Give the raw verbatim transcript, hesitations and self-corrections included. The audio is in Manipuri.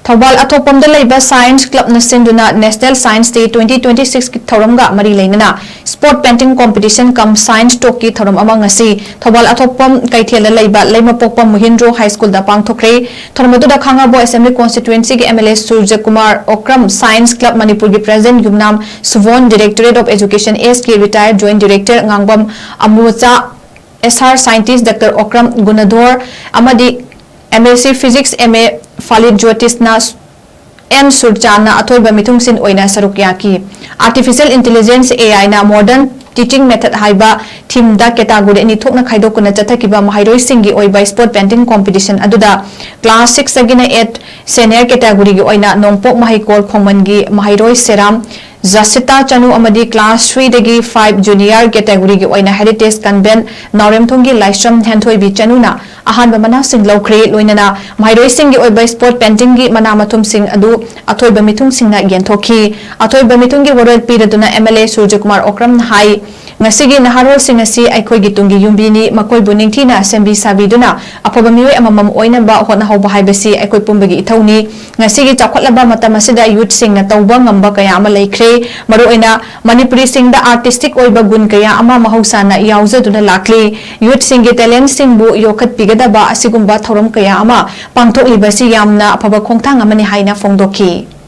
ꯊꯧꯕꯥꯜ ꯑꯊꯣꯛꯄꯝꯗ ꯂꯩꯕ Science Clubꯅ ꯁꯤꯟꯗꯨꯅ National Science Day twenty twenty sixꯀꯤ ꯊꯧꯔꯝꯒ ꯃꯔꯤ ꯂꯩꯅꯅ Spot Painting Competition cum Science Talkꯀꯤ ꯊꯧꯔꯝ ꯑꯃ ꯉꯁꯤ ꯊꯧꯕꯥꯜ ꯑꯊꯣꯛꯄꯝ ꯀꯩꯊꯦꯜꯗ ꯂꯩꯕ ꯂꯩꯃꯄꯣꯛꯄ ꯃꯨꯍꯤꯟꯗ꯭ꯔꯣ High Schoolꯗ ꯄꯥꯡꯊꯣꯛꯈ꯭ꯔꯦ꯫ ꯊꯧꯔꯝ ꯑꯗꯨꯗ ꯈꯥꯉꯕꯣꯛ Assembly Constituencyꯒꯤ MLA ꯁꯨꯔꯖꯀꯨꯃꯥꯔ Okram, Science Club ꯃꯅꯤꯄꯨꯔꯒꯤ President Yumnam ꯁꯨꯚꯣꯟ, Directorate of Education, SK, Retired Joint Director Ngangbam ꯑꯃꯨꯆꯥ, SR Scientist Doctor Okram ꯒꯨꯅꯙꯣꯔ ꯑꯃꯗꯤ MSc Physics MA ꯐꯥꯂꯤꯠ ꯖꯣꯇꯤꯁꯅ ꯑꯦꯝ ꯁꯨꯔꯆꯥꯟꯅ ꯑꯊꯣꯏꯕ ꯃꯤꯊꯨꯡꯁꯤꯟ ꯑꯣꯏꯅ ꯁꯔꯨꯛ ꯌꯥꯈꯤ꯫ Artificial Intelligence, AIꯅ Modern Teaching Method ꯍꯥꯏꯕ themeꯗ category ꯑꯅꯤ ꯊꯣꯛꯅ ꯈꯥꯏꯗꯣꯛꯇꯨꯅ ꯆꯠꯊꯈꯤꯕ ꯃꯍꯩꯔꯣꯏꯁꯤꯡꯒꯤ ꯑꯣꯏꯕ Spot Painting Competition ꯑꯗꯨꯗ Class sixꯇꯒꯤꯅ eight Senior categoryꯒꯤ ꯑꯣꯏꯅ ꯅꯣꯡꯄꯣꯛ ꯃꯍꯩꯀꯣꯜ ꯈꯣꯡꯃꯟꯒꯤ ꯃꯍꯩꯔꯣꯏ ꯁꯦꯔꯥꯝ ꯖꯁꯤꯇꯥ ꯆꯅꯨ ꯑꯃꯗꯤ Class threeꯗꯒꯤ five Junior categoryꯒꯤ ꯑꯣꯏꯅ Heritage Convent ꯅꯥꯎꯔꯦꯝꯊꯣꯡꯒꯤ ꯂꯥꯏꯁ꯭ꯔꯝ ꯍꯦꯟꯊꯣꯏꯕꯤ ꯆꯅꯨꯅ ꯑꯍꯥꯟꯕ ꯃꯅꯥꯁꯤꯡ ꯂꯧꯈ꯭ꯔꯦ꯫ ꯂꯣꯏꯅꯅ ꯃꯍꯩꯔꯣꯏꯁꯤꯡꯒꯤ ꯑꯣꯏꯕ Spot Paintingꯒꯤ ꯃꯅꯥ ꯃꯊꯨꯝꯁꯤꯡ ꯑꯗꯨ ꯑꯊꯣꯏꯕ ꯃꯤꯊꯨꯡꯁꯤꯡꯅ ꯌꯦꯟꯊꯣꯛꯈꯤ꯫ ꯑꯊꯣꯏꯕ ꯃꯤꯊꯨꯡꯒꯤ ꯋꯥꯔꯣꯜ ꯄꯤꯔꯗꯨꯅ MLA ꯁꯨꯔꯖꯀꯨꯃꯥꯔ ꯑꯣꯀ꯭ꯔꯝꯅ ꯍꯥꯏ, ꯉꯁꯤꯒꯤ ꯅꯍꯥꯔꯣꯜꯁꯤꯡ ꯑꯁꯤ ꯑꯩꯈꯣꯏꯒꯤ ꯇꯨꯡꯒꯤ ꯌꯨꯝꯕꯤꯅꯤ, ꯃꯈꯣꯏꯕꯨ ꯅꯤꯡꯊꯤꯅ ꯁꯦꯝꯕꯤ ꯁꯥꯕꯤꯗꯨꯅ ꯑꯐꯕ ꯃꯤꯑꯣꯏ ꯑꯃꯃꯝ ꯑꯣꯏꯅꯕ ꯍꯣꯠꯅꯍꯧꯕ ꯍꯥꯏꯕꯁꯤ ꯑꯩꯈꯣꯏ ꯄꯨꯝꯕꯒꯤ ꯏꯊꯧꯅꯤ꯫ ꯉꯁꯤꯒꯤ ꯆꯥꯎꯈꯠꯂꯕ ꯃꯇꯝ ꯑꯁꯤꯗ youthꯁꯤꯡꯅ ꯇꯧꯕ ꯉꯝꯕ ꯀꯌꯥ ꯑꯃ ꯂꯩꯈ꯭ꯔꯦ꯫ ꯃꯔꯨꯑꯣꯏꯅ ꯃꯅꯤꯄꯨꯔꯤꯁꯤꯡꯗ artistic ꯑꯣꯏꯕ ꯒꯨꯟ ꯀꯌꯥ ꯑꯃ ꯃꯍꯧꯁꯥꯅ ꯌꯥꯎꯖꯗꯨꯅ ꯂꯥꯛꯂꯤ꯫ Youthꯁꯤꯡꯒꯤ talentꯁꯤꯡꯕꯨ ꯌꯣꯛꯈꯠꯄꯤꯒꯗꯕ ꯑꯁꯤꯒꯨꯝꯕ ꯊꯧꯔꯝ ꯀꯌꯥ ꯑꯃ ꯄꯥꯡꯊꯣꯛꯂꯤꯕꯁꯤ ꯌꯥꯝꯅ ꯑꯐꯕ ꯈꯣꯡꯊꯥꯡ ꯑꯃꯅꯤ ꯍꯥꯏꯅ ꯐꯣꯡꯗꯣꯛꯈꯤ꯫